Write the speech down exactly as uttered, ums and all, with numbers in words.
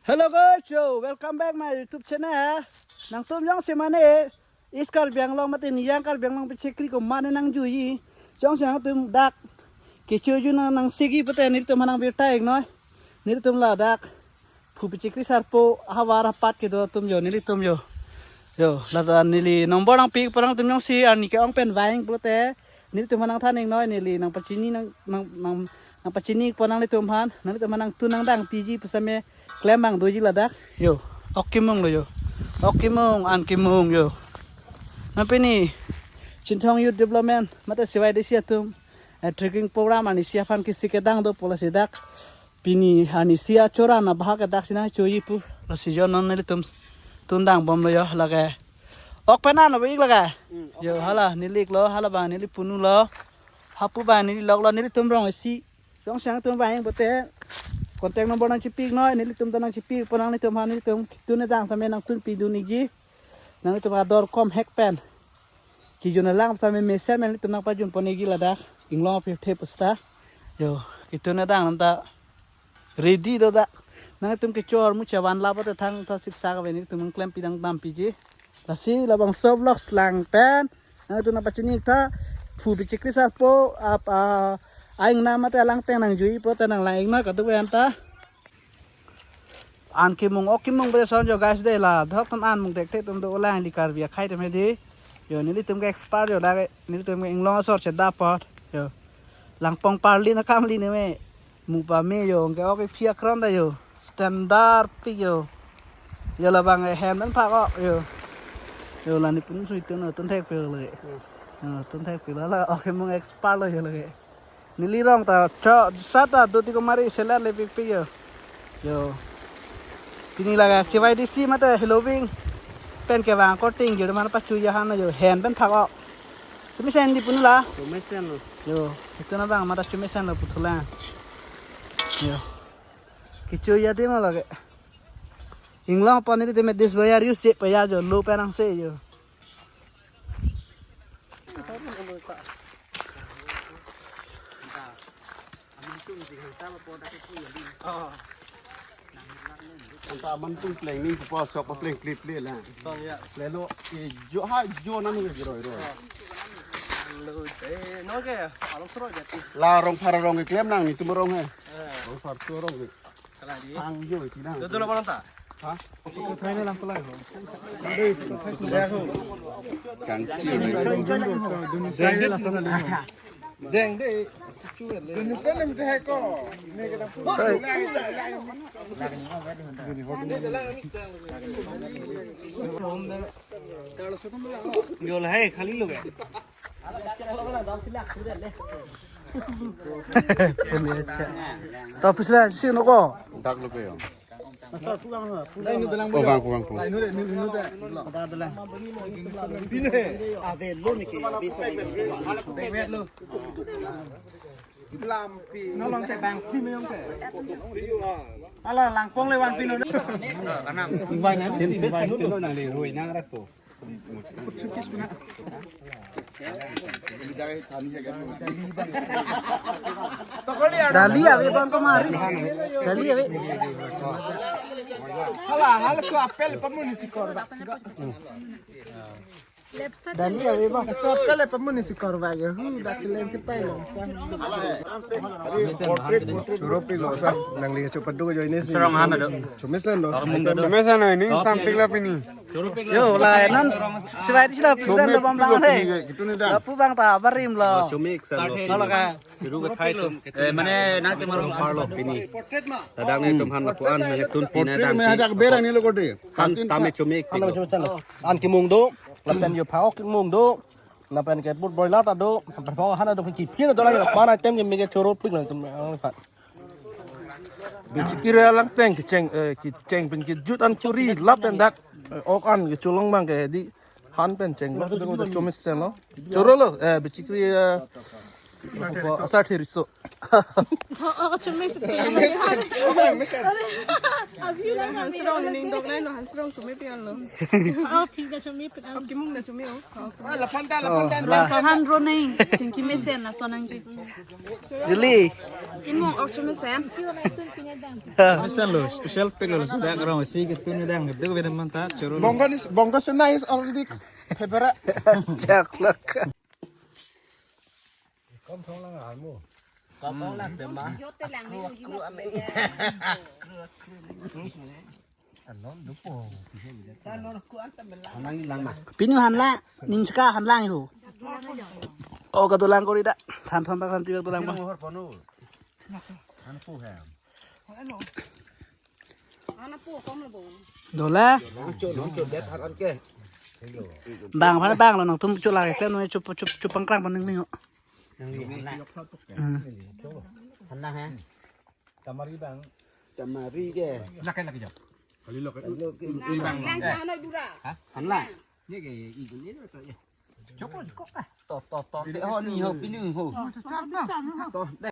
Hello guys, so welcome back my YouTube channel. Nangtum jongsi mane East Karbi Anglong mate Nijang Karbi Anglong pachekri ko mane nangjuiji, jongsi nangtum dak kechoju nang nangsigi pute nelitum aphan nang birta iknoi. Nelitum ladak phu pachekri sarpo havar apat kedo atum jo, nelitum jo. Jo, ladak neli number nangpi pon nangtum jongsi arni ke-ong pen vang pute nelitum aphan nangthan iknoi, neli nangpachini nang nang nang nangpachini pon nanglitum aphan, nanglitum aphan nangtun nangdang piji pusitame klem abang doji ladak. Jo, ok kemung lo jo. Ok kemung, an kemung jo. Nang pini Chinthong Youth Development mate C Y D C atum, eh, trekking program arnisi aphan kisi kedang do pu lasi dak pini arnisi achoran abahak ke daksi nangchoji pu lasi jo non nelitum tun dangbom lo jo lake. Ok pen an lo ik lake. Hmm, ok Jo, pen. Hala neli iklo, hala abang neli punu lo. Hapu abang neli lok lo, nelitum rong isi. Jongsi nangtum vang pute contact number nangchipi iknoi, nelitum ta nangchipi pon nanglitum aphan, nelitum tun kedang tame nangtun pidun ikji. Nanglitum ador kom hek pen. Kejun alang tame mesen pen nelitum nangpajun pon ikji ladak. Inglong aphi the pusta. Jo, ketun kedang nangta ready do dak. Nangtum kechor mucha van la pute thangta siksak ave nelitum nangklempi nangdam piji. Lasi labangso vlog lang pen nangtum nangpachini tha phu pachekri sarpo ap a aing na mate alangteng nangjuiji pute nanglang iknoi kadokave anta. An kemung ok kemung pen son jo guys de, la dok tum an mung tek tek tum do lang li Karbi akhei tum hedi. Jo, nelitum ke expert jo dak, nelitum ke inglong asor chedap apot. Jo. Langpong parli na kamli ne me. Mu pame jo, ke ok phi akron ta jo. Standard pik jo. Jo labang eh hem nangphak ok jo. Jo la ne pun sui tun tun thek pil lake. Jo, tun thek pil la ok mung expert lo jo lake. Neli rong ta cho sat ta do ti ko mari selat le pik pik jo. Jo. Pini lake C Y D C mate Halloween pen kevang korting jo mana pachu ya han jo hem pen phak ok. Chomesen di punu la. Chomesen lo. Jo, itu na bang mata chomesen lo puthulang. Jo. Kechoji adim lo ke. Inglong pon nelitum me dis bayar yu se paya jo lo pen nangse jo. Anta aman tung pleng ning pupo sok pa pleng klip le la. Tong ya. Lelo e jo ha jo nan ngi roi roi. Lo de no ke along sro jati. La rong phar rong klem nang nelitum rong he. Eh. Rong phar tu rong ke. Kalang di. Ang jo iti nang. Dodolo bolang ta? Ha? Thai ne lang pelai ho. Kang chiu le. Deng de. Dun selem te ko. Ne kita pu. Yo la hai khali lo gaya. To pisla si no ko. Dak lo pe yo. Master pulang lo. Pulang. Oh, vang, vang, vang. Ave lo ni ke. Lampi. No long te bang pi me yong te. Ala langpong le vangpi no. Kanam. Invite na, invite na le roi nang rak to. Dali ave bang kemari. Dali ave. Hala, hala so apel pamun isi kor. Dali ave bang. So apel pamun isi kor ba ya. Hu, dak leng ke pai long sang. Choro pik lo sa, nangli kecho padu jo ini si. Serong han ado. Chomesen lo. Chomesen lo ini, samping la pini. Yo, la nan. Sivai di sila president lo bang bang he. Gitu nih dah. Lapu bang ta barim lo. Chomik sa lo. Kalau ka. Choro ke thai tum. Eh, mane nang te marong. Parlo pini. Tadang ne tum han lapu an, nang tun pina dang. Portrait me hadak berang ni lo kode. Han tame chomik. Halo chomesen lo. An kemung do. Lapen yo phak ok kemung do. Lapen ke put boila ta do. Lapen phak han do ki phin do lagi. Mana tem ke me ke choro pik lo tum. Bichikiri alangteng kecheng, eh, kecheng pen kejut an churi lap pen dak, eh, ok an kecholong bang ke di han pen cheng lo, dak chomesen lo. Choro lo, eh, bichikiri, eh, Asar thiriso. Oh, oh, chumi. Hansrong ni ning dok nai lo, Hansrong chumi pian lo. Oh, phi da chumi pian. Kimung da chumi o. Oh, la phanta, la phanta. Laso han ro neng, chingki mesen laso nangji. Really? Kimung ok chumi sen. Mesen lo, special pack lo, so dak rong si ketun dang, kedu beda manta, choro. Bongo is, bongo sena is already favorite. Chaklak. Kom thong lang almo. Kom thong lang tema. Yo te lang ni uji ma. Pinu hanla, ning seka hanlang ho. Oh, kedolang kori da. Than thon bak than tiwak dolang ba. Hor ponu. Anpu hem. Dola. Nangcho, nangcho, det aran ke. Bang, bang, bang lo nangtum cho la ke nu chup chup chup pangkrang pan ning ning. Hmm. Hanlang he. Tamari bang. Tamari ke. Lake, lake jo. Kali lake. Lang sa noi dura. Hanlang. Ye ke, igun ni to ye. Chopo kok ka. To, to, to. Te ho ni ho pinu ho. To.